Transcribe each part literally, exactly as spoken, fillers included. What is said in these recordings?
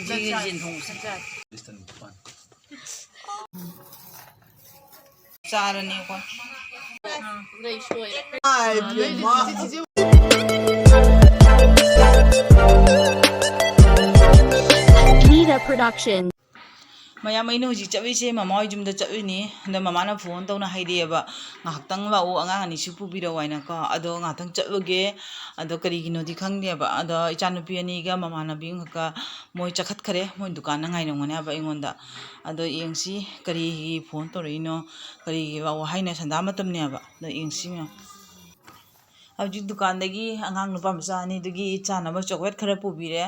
ꯁꯤꯒꯤ ꯌꯦꯟ ꯊꯣꯡꯕꯁꯦ꯫ ꯆꯥꯔꯅꯤꯀꯣ꯫ Nida Production. ꯃꯌꯥꯝ, ꯑꯩꯅ ꯍꯧꯖꯤꯛ ꯆꯠꯂꯤꯁꯦ ꯃꯃꯥ ꯍꯣꯏ ꯌꯨꯝꯗ ꯆꯠꯂꯤꯅꯤ꯫ ꯑꯗ ꯃꯃꯥꯅ ꯐꯣꯟ ꯇꯧꯅ ꯍꯥꯏꯔꯛꯑꯦꯕ, "ꯉꯥꯏꯍꯥꯛꯇꯪ ꯂꯥꯛꯑꯣ, ꯑꯉꯥꯡ ꯑꯅꯤꯁꯨ ꯄꯨꯕꯤꯔꯛꯑꯣ" ꯍꯥꯏꯅꯀꯣ꯫ ꯑꯗꯣ ꯉꯥꯏꯍꯥꯛꯇꯪ ꯆꯠꯂꯨꯒꯦ꯫ ꯑꯗꯣ ꯀꯔꯤꯒꯤꯅꯣꯗꯤ ꯈꯪꯗꯦꯕ꯫ ꯑꯗꯣ ꯏꯆꯥꯅꯨꯄꯤ ꯑꯅꯤꯒ ꯃꯃꯥꯟꯅꯕꯤ ꯑꯃꯈꯛꯀ ꯃꯣꯏ ꯆꯠꯈꯠꯈ꯭ꯔꯦ꯫ ꯃꯣꯏ ꯗꯨꯀꯥꯟꯗ ꯉꯥꯏꯔꯝꯒꯅꯤ ꯍꯥꯏꯕ ꯑꯩꯉꯣꯟꯗ꯫ ꯑꯗꯣ ꯌꯦꯡꯁꯤ ꯀꯔꯤꯒꯤ ꯐꯣꯟ ꯇꯧꯔꯛꯏꯅꯣ, ꯀꯔꯤꯒꯤ ꯋꯥꯍꯩꯅ ꯁꯟꯗꯥ ꯃꯇꯝꯅꯦꯕ꯫ ꯑꯗꯣ ꯌꯦꯡꯁꯤ ꯃꯌꯥꯝ꯫ ꯍꯧꯖꯤꯛ ꯗꯨꯀꯥꯟꯗꯒꯤ ꯑꯉꯥꯡ ꯅꯨꯄꯥ ꯃꯆꯥ ꯑꯅꯤꯗꯨꯒꯤ ꯆꯥꯅꯕ ꯆꯣꯀ꯭ꯂꯦꯠ ꯈꯔ ꯄꯨꯕꯤꯔꯦ꯫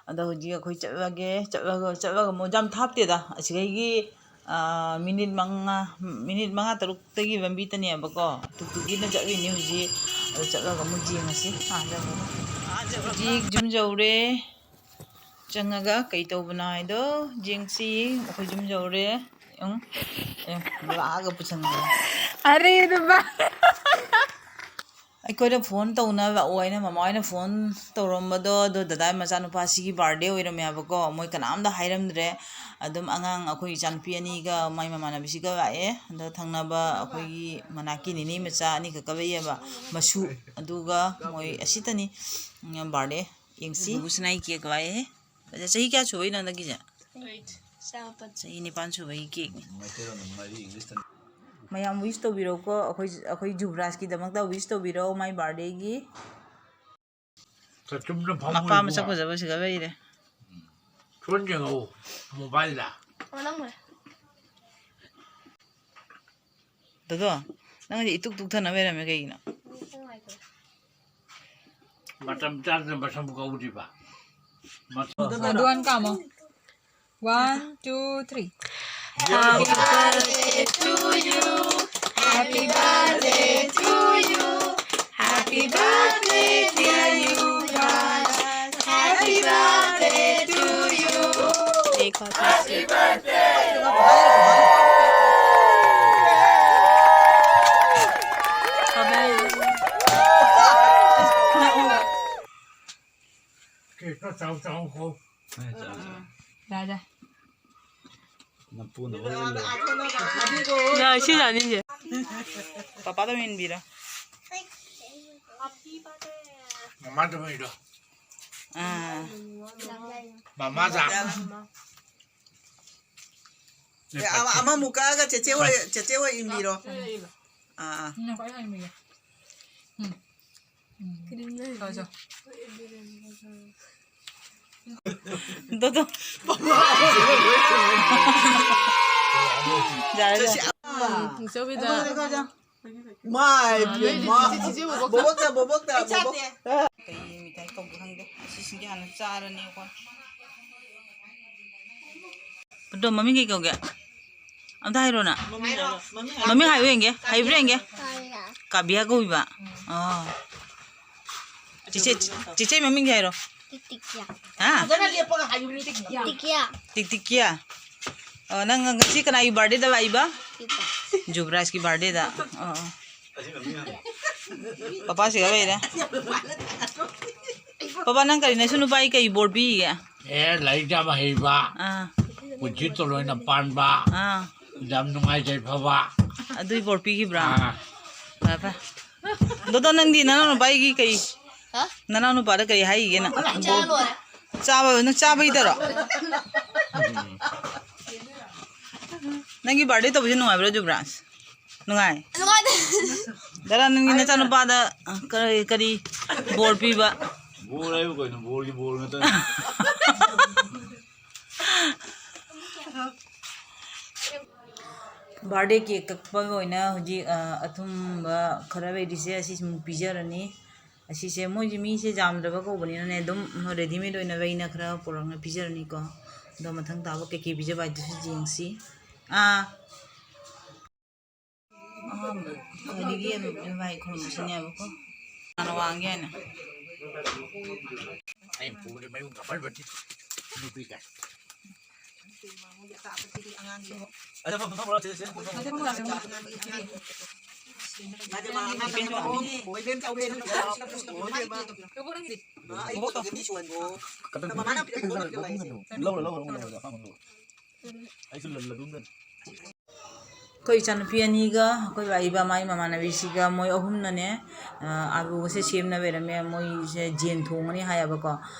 ꯑꯗꯣ ꯍꯧꯖꯤꯛ ꯑꯩꯈꯣꯏ ꯆꯠꯂꯒꯦ, ꯆꯠꯂꯒ, ꯆꯠꯂꯒ ꯑꯃꯨꯛ ꯌꯥꯝ ꯊꯥꯞꯇꯦꯗ, ꯑꯁꯤꯗꯒꯤ, ꯑꯥ, ꯃꯤꯅꯤꯠ ꯃꯉꯥ, ꯃꯤꯅꯤꯠ ꯃꯉꯥ ꯇꯔꯨꯛꯇꯒꯤ ꯂꯝꯕꯤꯇꯅꯦꯕꯀꯣ꯫ ꯇꯨꯛꯇꯨꯛꯀꯤꯅ ꯆꯠꯂꯤꯅꯦ ꯍꯧꯖꯤꯛ꯫ ꯑꯗꯨ ꯆꯠꯂꯒ ꯑꯃꯨꯛ ꯌꯦꯡꯉꯁꯤ꯫ ꯑꯥ, ꯌꯧꯔꯦ꯫ ꯍꯧꯖꯤꯛ ꯌꯨꯝ ꯌꯧꯔꯦ꯫ ꯆꯪꯉꯒ ꯀꯩ ꯇꯧꯕꯅꯣ ꯍꯥꯏꯗꯣ ꯌꯦꯡꯁꯤ꯫ ꯑꯩꯈꯣꯏ ꯌꯨꯝ ꯌꯧꯔꯦ꯫ ꯎꯝ, ꯑꯦ, ꯂꯥꯛꯑꯒ ꯄꯨꯁꯟꯈ꯭ꯔꯦ꯫ ꯑꯔꯦ, ꯑꯗꯨ ꯕꯥ-, ꯑꯩꯈꯣꯏꯅ ꯐꯣꯟ ꯇꯧꯅ ꯂꯥꯛꯑꯣ ꯍꯥꯏꯅ ꯃꯃꯥ ꯍꯣꯏꯅ ꯐꯣꯟ ꯇꯧꯔꯝꯕꯗꯣ, ꯑꯗꯣ ꯗꯗꯥ ꯃꯆꯥꯅꯨꯄꯥꯁꯤꯒꯤ ꯕꯥꯔꯗꯦ ꯑꯣꯏꯔꯝꯃꯦ ꯍꯥꯏꯕꯀꯣ꯫ ꯃꯣꯏ ꯀꯅꯥꯝꯇ ꯍꯥꯏꯔꯝꯗ꯭ꯔꯦ꯫ ꯑꯗꯨꯝ ꯑꯉꯥꯡ ꯑꯩꯈꯣꯏ ꯏꯆꯥꯅꯨꯄꯤ ꯑꯅꯤꯒ ꯃꯥꯏ ꯃꯃꯥꯟꯅꯕꯤꯁꯤꯒ ꯂꯥꯛꯑꯦ꯫ ꯑꯗꯣ ꯊꯪꯅꯕ ꯑꯩꯈꯣꯏꯒꯤ ꯃꯅꯥꯛꯀꯤ ꯅꯤꯅꯦ ꯃꯆꯥ ꯑꯅꯤꯈꯛꯀ ꯂꯩꯌꯦꯕ, ꯃꯁꯨ, ꯑꯗꯨꯒ ꯃꯣꯏ ꯑꯁꯤꯇꯅꯤ꯫ ꯎꯝ, ꯕꯥꯔꯗꯦ ꯌꯦꯡꯁꯤ꯫ ꯕꯨꯕꯨꯁꯅꯥꯏ ꯀꯦꯛ ꯂꯥꯛꯑꯦ꯫ ꯑꯗ ꯆꯍꯤ ꯀꯌꯥ ꯁꯨꯕꯩꯅꯣ ꯍꯟꯗꯛꯀꯤꯁꯦ? ꯆꯍꯤ ꯅꯤꯄꯥꯟ ꯁꯨꯕꯒꯤ ꯀꯦꯛꯅꯤ꯫ ꯃꯌꯥꯝ ꯋꯤꯁ ꯇꯧꯕꯤꯔꯣꯀꯣ, ꯑꯩꯈꯣꯏ, ꯑꯩꯈꯣꯏ ꯖꯨꯕ꯭ꯔꯥꯖꯀꯤꯗꯃꯛꯇ ꯋꯤꯁ ꯇꯧꯕꯤꯔꯣ, ꯃꯥꯏ ꯕꯥꯔꯗꯦꯒꯤ꯫ ꯃꯄꯥ ꯃꯁꯛ ꯐꯖꯕꯁꯤꯒ ꯂꯩꯔꯦ꯫ ꯐꯣꯟ ꯌꯦꯡꯉꯛꯎ, ꯃꯣꯕꯥꯏꯜꯗ꯫ ꯗꯣꯗꯣ, ꯅꯪꯗꯤ ꯏꯇꯨꯛ ꯇꯨꯛꯊꯅ ꯂꯩꯔꯝꯃꯦ ꯀꯩꯒꯤꯅꯣ? ꯃꯇꯝ ꯆꯥꯗꯅ ꯃꯁꯝ ꯀꯛꯎꯗ꯭ꯔꯤꯕ? ꯃꯗꯨ ꯍꯥꯟꯅ ꯀꯥꯝꯃꯣ꯫ One, two, three. Happy birthday to you. Happy birthday to you. Happy birthday, dear you, Raj. Happy birthday to you. एक बार फिर से। ꯀꯦꯛꯇꯣ ꯆꯥꯎ ꯆꯥꯎ ꯍꯧ꯫ ꯌꯥꯔꯦ꯫ ꯅꯄꯨꯅ ꯍꯣꯔꯦꯟ ꯂꯣꯏ꯫ ꯌꯥ, ꯁꯤ ꯌꯥꯅꯤꯁꯦ꯫ ꯄꯄꯥꯗ ꯑꯣꯏꯅ ꯏꯟꯕꯤꯔꯣ꯫ ꯃꯃꯥꯗ ꯑꯣꯏꯅ ꯏꯔꯣ꯫ ꯑꯥ꯫ ꯃꯃꯥꯗ꯫ ꯑꯦ, ꯑꯃ-, ꯑꯃꯃꯨꯛ ꯀꯛꯑꯒ ꯆꯦꯆꯦ ꯍꯣꯏ, ꯆꯦꯆꯦ ꯍꯣꯏ ꯏꯟꯕꯤꯔꯣ꯫ ꯑꯥ, ꯑꯥ꯫ ꯎꯝ, ꯉꯥꯏꯈꯣ, ꯑꯩ ꯍꯥꯏꯔꯝꯃꯤꯒꯦ꯫ ꯎꯝ꯫ ꯎꯝ꯫ ꯆꯥꯎ, ꯆꯥꯎ꯫ ꯗꯣ, ꯗꯣ꯫ ꯌꯥꯔꯦ, ꯌꯥꯔꯦ꯫ ꯎꯝ, ꯆꯧꯕꯤꯗ꯫ ꯃꯥꯏ ꯑꯥ, ꯅꯣꯏꯗꯤ ꯄꯦꯝꯃ꯫ ꯆꯤꯆꯦ, ꯆꯤꯆꯦ ꯕꯣꯕꯣꯛꯇ꯫ ꯕꯣꯕꯣꯛꯇ, ꯕꯣꯕꯣꯛꯇ, ꯑꯩ ꯆꯥꯗꯦ꯫ ꯕꯣꯕꯣꯛ꯫ ꯀꯩ ꯃꯤꯊꯥꯏ ꯀꯧꯕ ꯈꯪꯗꯦ꯫ ꯑꯁꯤꯁꯤꯡꯁꯦ ꯍꯥꯟꯅ ꯆꯥꯔꯅꯤꯀꯣ꯫ ꯑꯗꯣ ꯃꯃꯤꯡ ꯀꯩ ꯀꯧꯒꯦ? ꯑꯝꯇ ꯍꯥꯏꯔꯣꯅ꯫ ꯃꯃꯤꯡ ꯍꯥꯏꯔꯣ, ꯃꯃꯤꯡ ꯍꯥꯏꯔꯣ꯫ ꯃꯃꯤꯡ ꯍꯥꯏꯌꯨ ꯌꯦꯡꯒꯦ꯫ ꯍꯩꯕ꯭ꯔꯥ ꯌꯦꯡꯒꯦ? ꯀꯥꯕꯤꯌꯥ ꯀꯧꯏꯕ꯫ ꯑꯣ꯫ ꯆꯤꯆꯦ, ꯆꯤꯆꯦ ꯃꯃꯤꯡ ꯍꯥꯏꯔꯣ꯫ ꯇꯤꯛꯇꯤꯛꯌꯥ꯫ ꯍꯥ? ꯐꯖꯅ ꯂꯦꯞꯄꯒ ꯍꯥꯏꯌꯨ, ꯇꯤꯛꯇꯤꯛꯌꯥ꯫ ꯇꯤꯛꯇꯤꯛꯌꯥ꯫ ꯑꯣ, ꯅꯪ ꯉꯁꯤ ꯀꯅꯥꯒꯤ birthdayꯗ ꯂꯥꯛꯏꯕ? ꯇꯤꯛꯇꯤꯛꯌꯥ꯫ ꯖꯨꯕ꯭ꯔꯥꯖꯀꯤ birthdayꯗ꯫ ꯑꯣ, ꯑꯣ꯫ ꯄꯄꯥꯁꯤꯒ ꯂꯩꯔꯦ꯫ ꯄꯄꯥ, ꯅꯪ ꯀꯔꯤ, ꯅꯁꯨ ꯅꯨꯄꯥꯒꯤ ꯀꯩ ꯕꯣꯔ ꯄꯤꯒꯦ? ꯑꯦ, ꯂꯥꯏꯔꯤꯛ ꯌꯥꯝ ꯍꯩꯕ, ꯑꯥ꯫ ꯄꯨꯟꯁꯤ ꯇꯣꯂꯣꯏꯅ ꯄꯥꯟꯕ, ꯑꯥ꯫ ꯌꯥꯝ ꯅꯨꯡꯉꯥꯏ ꯌꯥꯏꯐꯕ꯫ ꯑꯗꯨꯏ ꯕꯣꯔ ꯄꯤꯈꯤꯕ꯭ꯔꯥ? ꯑꯥ꯫ ꯐꯔꯦ, ꯐꯔꯦ꯫ ꯗꯣꯗꯣ, ꯅꯪꯗꯤ ꯅꯅꯥꯎ ꯅꯨꯄꯥꯒꯤ ꯀꯩ, ꯍꯥ? ꯅꯅꯥꯎ ꯅꯨꯄꯥꯗ ꯀꯩ ꯍꯥꯏꯈꯤꯒꯦ ꯅꯪ? ꯆꯥ ꯂꯣꯏꯔꯦ꯫ ꯆꯥꯕ, ꯅꯪ ꯆꯥꯕꯩꯗꯔꯣ? ꯅꯪꯒꯤ birthday ꯇꯧꯕꯁꯦ ꯅꯨꯡꯉꯥꯏꯕ꯭ꯔꯥ, ꯖꯨꯕ꯭ꯔꯥꯖ? ꯅꯨꯡꯉꯥꯏ? ꯅꯨꯡꯉꯥꯏꯇꯦ꯫ ꯗꯔꯥ, ꯅꯪꯒꯤ ꯅꯆꯥꯅꯨꯄꯥꯗ, ꯑ, ꯀꯔꯤ, ꯀꯔꯤ ꯕꯣꯔ ꯄꯤꯕ? ꯕꯣꯔ ꯍꯥꯏꯕꯨ ꯀꯩꯅꯣ? ꯕꯣꯔꯒꯤ ꯕꯣꯔ ꯉꯥꯛꯇꯅꯤ꯫ Birthday cake ꯀꯛꯄꯒꯤ ꯑꯣꯏꯅ ꯍꯧꯖꯤꯛ, ꯑ, ꯑꯊꯨꯝꯕ ꯈꯔ ꯂꯩꯔꯤꯁꯦ, ꯑꯁꯤꯁꯤꯃꯨꯛ ꯄꯤꯖꯔꯅꯤ꯫ ꯑꯁꯤꯁꯦ ꯃꯣꯏꯁꯦ ꯃꯤꯁꯦ ꯌꯥꯝꯗ꯭ꯔꯕ ꯀꯧꯕꯅꯤꯅꯅꯦ, ꯑꯗꯨꯝ readymade ꯑꯣꯏꯅ ꯑꯩꯅ ꯈꯔ ꯄꯨꯔꯛꯅ ꯄꯤꯖꯔꯅꯤꯀꯣ꯫ ꯑꯗꯣ ꯃꯊꯪ ꯇꯥꯕ ꯀꯩꯀꯩ ꯄꯤꯖꯕ ꯍꯥꯏꯗꯨꯁꯨ ꯌꯦꯡꯁꯤ꯫ ꯑꯥ꯫ ꯑꯍꯥꯟꯕ ꯈ꯭ꯋꯥꯏꯗꯒꯤ ꯂꯥꯏ ꯈꯨꯔꯨꯝꯕꯁꯤꯅꯦꯕꯀꯣ꯫ ꯍꯥꯟꯅ ꯋꯥꯡꯒꯦ ꯍꯥꯏꯅ꯫ ꯑꯩꯅ ꯄꯨꯕꯗꯤ ꯃꯌꯨꯝ ꯀꯞꯄꯜ ꯕꯠꯇꯤ ꯅꯨꯄꯤ ꯀꯥꯏ꯫ ꯂꯧꯔꯣ, ꯂꯧꯔꯣ, ꯂꯧꯔꯣ, ꯂꯧꯔꯣ꯫ ꯑꯩꯁꯨ ꯂꯜꯂꯗꯨꯝꯗꯅꯤ꯫ ꯑꯩꯈꯣꯏ ꯏꯆꯥꯅꯨꯄꯤ ꯑꯅꯤꯒ ꯑꯩꯈꯣꯏ ꯏꯕꯥ ꯃꯥꯏ ꯃꯃꯥꯟꯅꯕꯤꯁꯤꯒ ꯃꯣꯏ ꯑꯍꯨꯝꯅꯅꯦ, ꯑ, ꯑꯥꯂꯨꯒꯁꯦ ꯁꯦꯝꯅꯕ ꯂꯩꯔꯝꯃꯦ꯫ ꯃꯣꯏꯁꯦ ꯖꯦꯟ ꯊꯣꯡꯉꯅꯤ ꯍꯥꯏꯌꯦꯕꯀꯣ꯫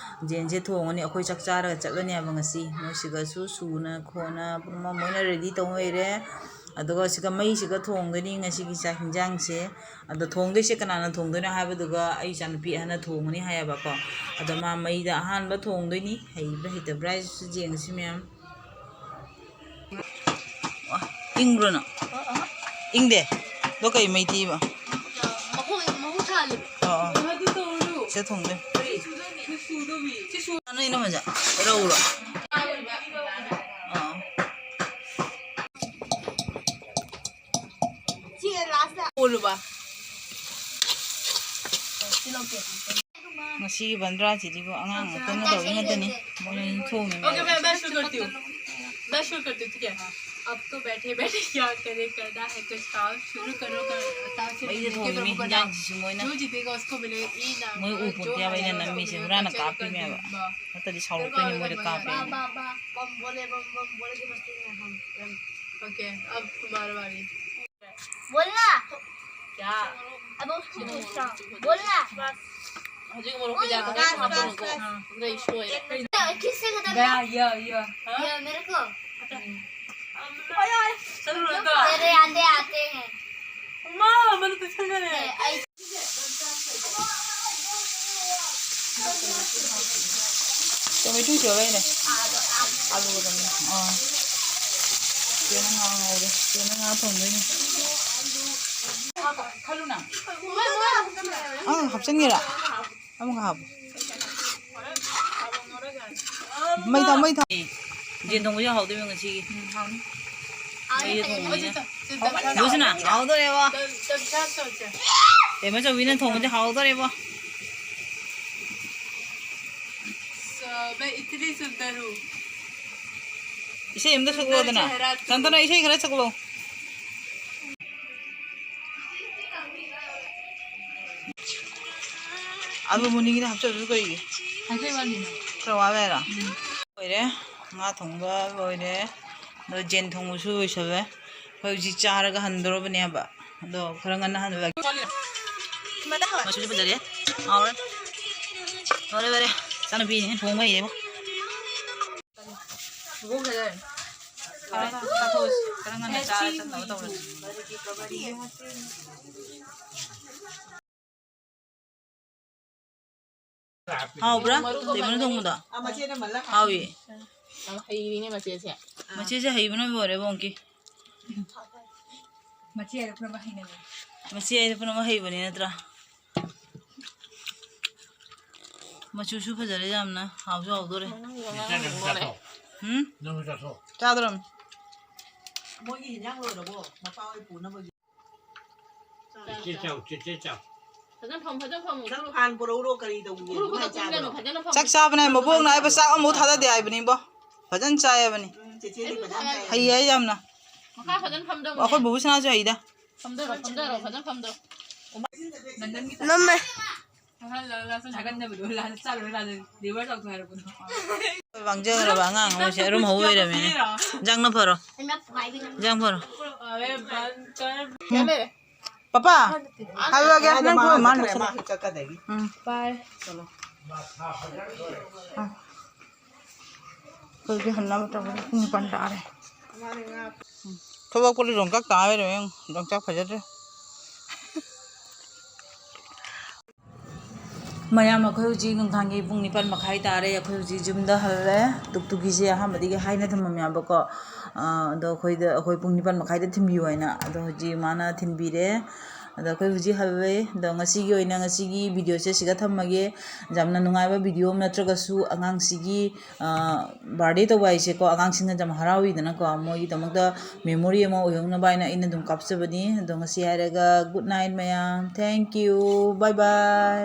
ꯖꯦꯟꯁꯦ ꯊꯣꯡꯉꯅꯤ, ꯑꯩꯈꯣꯏ ꯆꯥꯛ ꯆꯥꯔꯒ ꯆꯠꯂꯅꯤ ꯍꯥꯏꯕ ꯉꯁꯤ꯫ ꯃꯣꯏꯁꯤꯒꯁꯨ ꯁꯨꯅ ꯈꯣꯠꯅ ꯄꯨꯝꯅꯃꯛ ꯃꯣꯏꯅ ꯔꯦꯗꯤ ꯇꯧ ꯂꯩꯔꯦ꯫ ꯑꯗꯨꯒ ꯁꯤꯒ ꯃꯩꯁꯤꯒ ꯊꯣꯡꯗꯣꯏꯅꯤ ꯉꯁꯤꯒꯤ ꯆꯥꯛ ꯍꯤꯟꯖꯥꯡꯁꯦ꯫ ꯑꯗꯣ ꯊꯣꯡꯗꯣꯏꯁꯦ ꯀꯅꯥꯅ ꯊꯣꯡꯗꯣꯏꯅꯣ ꯍꯥꯏꯕꯗꯨꯒ ꯑꯩ ꯏꯆꯥꯅꯨꯄꯤ ꯑꯍꯟꯅ ꯊꯣꯡꯉꯅꯤ ꯍꯥꯏꯌꯦꯕꯀꯣ꯫ ꯑꯗꯣ ꯃꯥ ꯃꯩꯗ ꯑꯍꯥꯟꯕ ꯊꯣꯡꯗꯣꯏꯅꯤ, ꯍꯩꯕ꯭ꯔꯥ ꯍꯩꯇꯕ꯭ꯔꯥ ꯍꯥꯏꯁꯤꯁꯨ ꯌꯦꯡꯉꯁꯤ ꯃꯌꯥꯝ꯫ ꯏꯪꯕ꯭ꯔꯣ ꯅꯪ? ꯏꯪꯗꯦ? ꯑꯗꯣ ꯀꯩ ꯃꯩ ꯊꯤꯕ? ꯃꯍꯨ, ꯃꯍꯨ ꯊꯥꯜꯂꯤꯕ꯫ ꯑꯣ, ꯑꯣ꯫ ꯁꯤꯗ ꯊꯣꯡꯗꯣꯏ꯫ ꯅꯣꯏ ꯏꯅꯝꯃꯁꯦ? ꯔꯧꯔꯣ? ꯑꯣ꯫ ꯉꯁꯤꯒꯤ ꯕꯟꯗ꯭ꯔꯥꯁꯤꯗꯤꯕꯨ ꯑꯉꯥꯡ ꯉꯥꯛꯇꯅ ꯇꯧꯔꯤ ꯉꯥꯛꯇꯅꯤ꯫ ꯃꯣꯏꯅ ꯑꯗꯨꯝ ꯊꯣꯡꯉꯤ꯫ OK, मैं, मैं शुरू करती हूँ। मैं शुरू करती हूँ, ठीक है? अब तो बैठे बैठे क्या करे, करना है कुछ काम, शुरू करो काम, काम से ꯃꯩꯗ ꯊꯣꯡꯉꯤꯃꯤ ꯍꯤꯟꯖꯥꯡꯁꯤꯁꯨ ꯃꯣꯏꯅ꯫ जो जीतेगा उसको मिले इनाम, ꯃꯣꯏ ꯎ ꯄꯣꯠꯇꯦ ꯍꯥꯏꯕ ꯑꯩꯅ ꯅꯝꯃꯤꯁꯦ, ꯍꯨꯔꯥꯟꯅ ꯀꯥꯞꯄꯤꯃꯦꯕ꯫ ꯅꯠꯇ꯭ꯔꯗꯤ ꯁꯥꯎꯔꯛꯇꯣꯏꯅꯤ ꯃꯣꯏꯗ ꯀꯥꯞꯄꯦ꯫ बम, बम, बम बोले, बम, बम बोले कि बस ठीक है, हम, हम। OK, अब तुम्हारी बारी। बोलना। क्या? अब उसको पूछता हूँ। बोलना। ꯍꯧꯖꯤꯛ ꯃꯣꯔꯣꯛ ꯀꯩ ꯖꯥꯠ ꯈꯛꯇ ꯍꯥꯞꯄꯅꯨꯀꯣ꯫ ꯈꯔ ꯏꯁꯣꯏꯔꯦ꯫ किससे खत्म हुआ? ये, ये। ये मेरे को। तेरे आते आते हैं। Tomato ꯁꯨ ꯂꯩꯔꯦ꯫ ꯑꯥꯂꯨꯒ ꯆꯪꯉꯦ꯫ ꯑꯥ꯫ ꯆꯦꯅ ꯉꯥ ꯉꯧꯔꯦ꯫ ꯆꯦꯅ ꯉꯥ ꯊꯣꯡꯗꯣꯏꯅꯦ꯫ ꯑꯥ, ꯍꯥꯞꯆꯤꯟꯒꯦꯔꯥ? ꯑꯃꯒ ꯍꯥꯞꯄꯨ꯫ ꯃꯩ ꯊꯥꯎ, ꯃꯩ ꯊꯥꯎ꯫ ꯌꯦꯟ ꯊꯣꯡꯕꯁꯦ ꯍꯥꯎꯗꯣꯏꯕ ꯉꯁꯤꯒꯤ꯫ ꯎꯝ, ꯍꯥꯎꯅꯤ꯫ ꯃꯩꯗ ꯊꯣꯡꯕꯅꯤꯅ꯫ ꯂꯨꯁꯤꯅ, ꯍꯥꯎꯗꯣꯔꯦꯕꯣ꯫ ꯇꯦꯃꯆꯧꯕꯤꯅ ꯊꯣꯡꯕꯁꯦ ꯍꯥꯎꯗꯣꯔꯦꯕꯣ꯫ मैं इतनी सुंदर हूँ। ꯏꯁꯩ ꯑꯝꯇ ꯁꯛꯂꯛꯑꯣꯗꯅ꯫ ꯁꯟꯇꯅ, ꯏꯁꯩ ꯈꯔ ꯁꯛꯂꯛꯑꯣ꯫ ꯑꯗꯨ ꯃꯨꯅꯤꯒꯤꯅ ꯍꯥꯞꯆꯜꯂꯁꯨ ꯀꯩꯒꯤ? ꯍꯥꯏꯐꯦꯠ ꯋꯥꯠꯂꯤꯅ꯫ ꯈꯔ ꯋꯥꯠꯂꯦ ꯍꯥꯏꯔꯣ? ꯎꯝ꯫ ꯂꯣꯏꯔꯦ꯫ ꯉꯥ ꯊꯣꯡꯕ ꯂꯣꯏꯔꯦ꯫ ꯑꯗꯣ ꯖꯦꯟ ꯊꯣꯡꯕꯁꯨ ꯂꯣꯏꯁꯜꯂꯦ꯫ ꯑꯩꯈꯣꯏ ꯍꯧꯖꯤꯛ ꯆꯥꯔꯒ ꯍꯟꯗꯣꯔꯕꯅꯦꯕ꯫ ꯑꯗꯣ ꯈꯔ ꯉꯟꯅ ꯍꯟꯕ꯫ ꯃꯆꯨꯁꯨ ꯐꯖꯔꯦ꯫ ꯍꯥꯎꯔꯦ꯫ ꯂꯣꯏꯔꯦ, ꯂꯣꯏꯔꯦ꯫ ꯏꯆꯥꯅꯨꯄꯤꯅꯦ ꯊꯣꯡꯕ ꯍꯩꯌꯦꯕꯣ꯫ ꯆꯥꯊꯣꯛꯑꯁꯤ꯫ ꯈꯔ ꯉꯟꯅ ꯆꯥꯔ ꯆꯠꯅꯕ ꯇꯧꯔꯁꯤ꯫ ꯍꯥꯎꯕ꯭ꯔꯥ? ꯃꯔꯨ ꯇꯦꯕꯜ ꯊꯣꯡꯕꯗꯣ? ꯍꯥꯎꯏ꯫ ꯌꯥꯝ ꯍꯩꯔꯤꯅꯦ ꯃꯆꯦꯁꯦ꯫ ꯃꯆꯦꯁꯦ ꯍꯩꯕꯅ ꯂꯣꯏꯔꯦ, ꯕꯣꯡꯀꯤ꯫ ꯃꯆꯦ ꯍꯥꯏꯗꯣ ꯄꯨꯝꯅꯃꯛ ꯍꯩꯅꯕꯅꯦ꯫ ꯃꯆꯦ ꯍꯥꯏꯗꯣ ꯄꯨꯝꯅꯃꯛ ꯍꯩꯕꯅꯤ ꯅꯠꯇ꯭ꯔꯥ? ꯃꯆꯨꯁꯨ ꯐꯖꯔꯦ ꯌꯥꯝꯅ, ꯍꯥꯎꯁꯨ ꯍꯥꯎꯗꯣꯔꯦ꯫ ꯃꯅꯨꯡꯗ ꯉꯥ ꯍꯥꯎꯕ ꯂꯣꯏꯔꯦ꯫ ꯎꯝ? ꯆꯥꯗ꯭ꯔꯝ꯫ ꯃꯣꯏꯒꯤ ꯍꯤꯟꯖꯥꯡ ꯂꯣꯏꯔꯕꯣ? ꯃꯄꯥ ꯍꯣꯏ ꯄꯨꯅꯕꯒꯤ꯫ ꯆꯦꯆꯦ ꯆꯥꯎ, ꯆꯦꯆꯦ ꯆꯥꯎ꯫ ꯐꯖꯅ ꯐꯝ, ꯐꯖꯅ ꯐꯝ꯫ ꯅꯪ ꯐꯥꯟ ꯄꯨꯔꯛꯎꯔꯣ? ꯀꯔꯤ ꯇꯧꯕꯤꯒꯦ? ꯎꯔꯨ ꯈꯨꯗꯛ ꯆꯨꯝꯒꯅꯨ, ꯐꯖꯅ ꯐꯝ꯫ ꯆꯥꯛ ꯆꯥꯕꯅꯦ, ꯃꯕꯣꯛꯅ ꯍꯥꯏꯕ ꯆꯥꯛ ꯑꯃꯐꯥꯎ ꯊꯥꯗꯗꯦ ꯍꯥꯏꯕꯅꯤꯕꯣ꯫ ꯐꯖꯅ ꯆꯥꯏ ꯍꯥꯏꯕꯅꯤ꯫ ꯎꯝ, ꯆꯦꯆꯦꯗꯤ ꯐꯖꯅ ꯆꯥꯏ꯫ ꯍꯩꯌꯦ ꯌꯥꯝꯅ꯫ ꯃꯈꯥ ꯐꯖꯅ ꯐꯝꯗꯧꯅꯦ꯫ ꯑꯩꯈꯣꯏ ꯕꯨꯕꯨ ꯁꯅꯥꯁꯨ ꯍꯩꯗ꯫ ꯐꯝꯗꯔꯣ, ꯐꯝꯗꯔꯣ, ꯐꯖꯅ ꯐꯝꯗꯔꯣ꯫ ꯅꯝꯃꯦ꯫ ꯂꯥꯁꯇ ꯆꯥꯒꯟꯗꯕꯗꯣ, ꯂꯥꯁꯇ ꯆꯥꯔꯨꯔ ꯂꯥꯁꯇ liver ꯇꯧꯊꯣꯛ ꯍꯥꯏꯔꯛꯄꯗꯣ꯫ ꯃꯥꯡꯖꯧꯅꯔꯕ ꯑꯉꯥꯡ ꯑꯃꯁꯦ ꯑꯔꯨꯝ ꯍꯧ ꯑꯣꯏꯔꯝꯃꯦꯅꯦ꯫ ꯏꯟꯖꯥꯡꯅ ꯐꯔꯣ꯫ ꯏꯟꯖꯥꯡ ꯐꯔꯣ꯫ ꯄꯄꯥ, ꯍꯥꯏꯔꯨꯔꯒꯦ, ꯅꯪ ꯊꯣꯛꯑꯣ, ꯃꯥꯅ ꯂꯣꯏꯁꯤꯜꯂꯣ꯫ ꯎꯝ꯫ ꯕꯥꯏ꯫ ꯑꯥ꯫ ꯑꯩꯈꯣꯏꯒꯤ ꯍꯟꯅꯕ ꯇꯧꯕꯗ ꯄꯨꯡ ꯅꯤꯄꯥꯟ ꯇꯥꯔꯦ꯫ ꯊꯕꯛꯄꯨꯗꯤ ꯂꯣꯡꯆꯥꯛ ꯇꯥ ꯂꯩꯔꯝꯃꯦ, ꯌꯦꯡꯉꯨ, ꯂꯣꯡꯆꯥꯛ ꯐꯖꯗ꯭ꯔꯦ꯫ ꯃꯌꯥꯝ, ꯑꯩꯈꯣꯏ ꯍꯧꯖꯤꯛ ꯅꯨꯡꯗꯥꯡꯒꯤ ꯄꯨꯡ ꯅꯤꯄꯥꯟ ꯃꯈꯥꯏ ꯇꯥꯔꯦ꯫ ꯑꯩꯈꯣꯏ ꯍꯧꯖꯤꯛ ꯌꯨꯝꯗ ꯍꯜꯂꯦ꯫ ꯇꯨꯛꯇꯨꯒꯤꯁꯦ ꯑꯍꯥꯟꯕꯗꯒꯤ ꯍꯥꯏꯅ ꯊꯝꯃꯝꯃꯦꯕꯀꯣ꯫ ꯑꯥ, ꯑꯗꯣ ꯑꯩꯈꯣꯏꯗ, ꯑꯩꯈꯣꯏ ꯄꯨꯡ ꯅꯤꯄꯥꯟ ꯃꯈꯥꯏꯗ ꯊꯤꯟꯕꯤꯌꯨ ꯍꯥꯏꯅ꯫ ꯑꯗꯣ ꯍꯧꯖꯤꯛ ꯃꯥꯅ ꯊꯤꯟꯕꯤꯔꯦ꯫ ꯑꯗꯣ ꯑꯩꯈꯣꯏ ꯍꯧꯖꯤꯛ ꯍꯜꯂꯦ꯫ ꯑꯗꯣ ꯉꯁꯤꯒꯤ ꯑꯣꯏꯅ, ꯉꯁꯤꯒꯤ videoꯁꯦ ꯁꯤꯒ ꯊꯝꯃꯒꯦ꯫ ꯌꯥꯝꯅ ꯅꯨꯡꯉꯥꯏꯕ video ꯑꯃ ꯅꯠꯇ꯭ꯔꯒꯁꯨ ꯑꯉꯥꯡꯁꯤꯒꯤ, ꯑꯥ, birthday ꯇꯧꯕ ꯍꯥꯏꯁꯦꯀꯣ, ꯑꯉꯥꯡꯁꯤꯡꯅ ꯌꯥꯝ ꯍꯔꯥꯎꯏꯗꯅꯀꯣ, ꯃꯣꯏꯒꯤꯗꯃꯛꯇ memory ꯑꯃ ꯑꯣꯏꯍꯧꯅꯕ ꯍꯥꯏꯅ ꯑꯩꯅ ꯑꯗꯨꯝ ꯀꯥꯞꯆꯕꯅꯤ꯫ ꯑꯗꯣ ꯉꯁꯤ ꯍꯥꯏꯔꯒ good night ꯃꯌꯥꯝ, thank you, bye bye꯫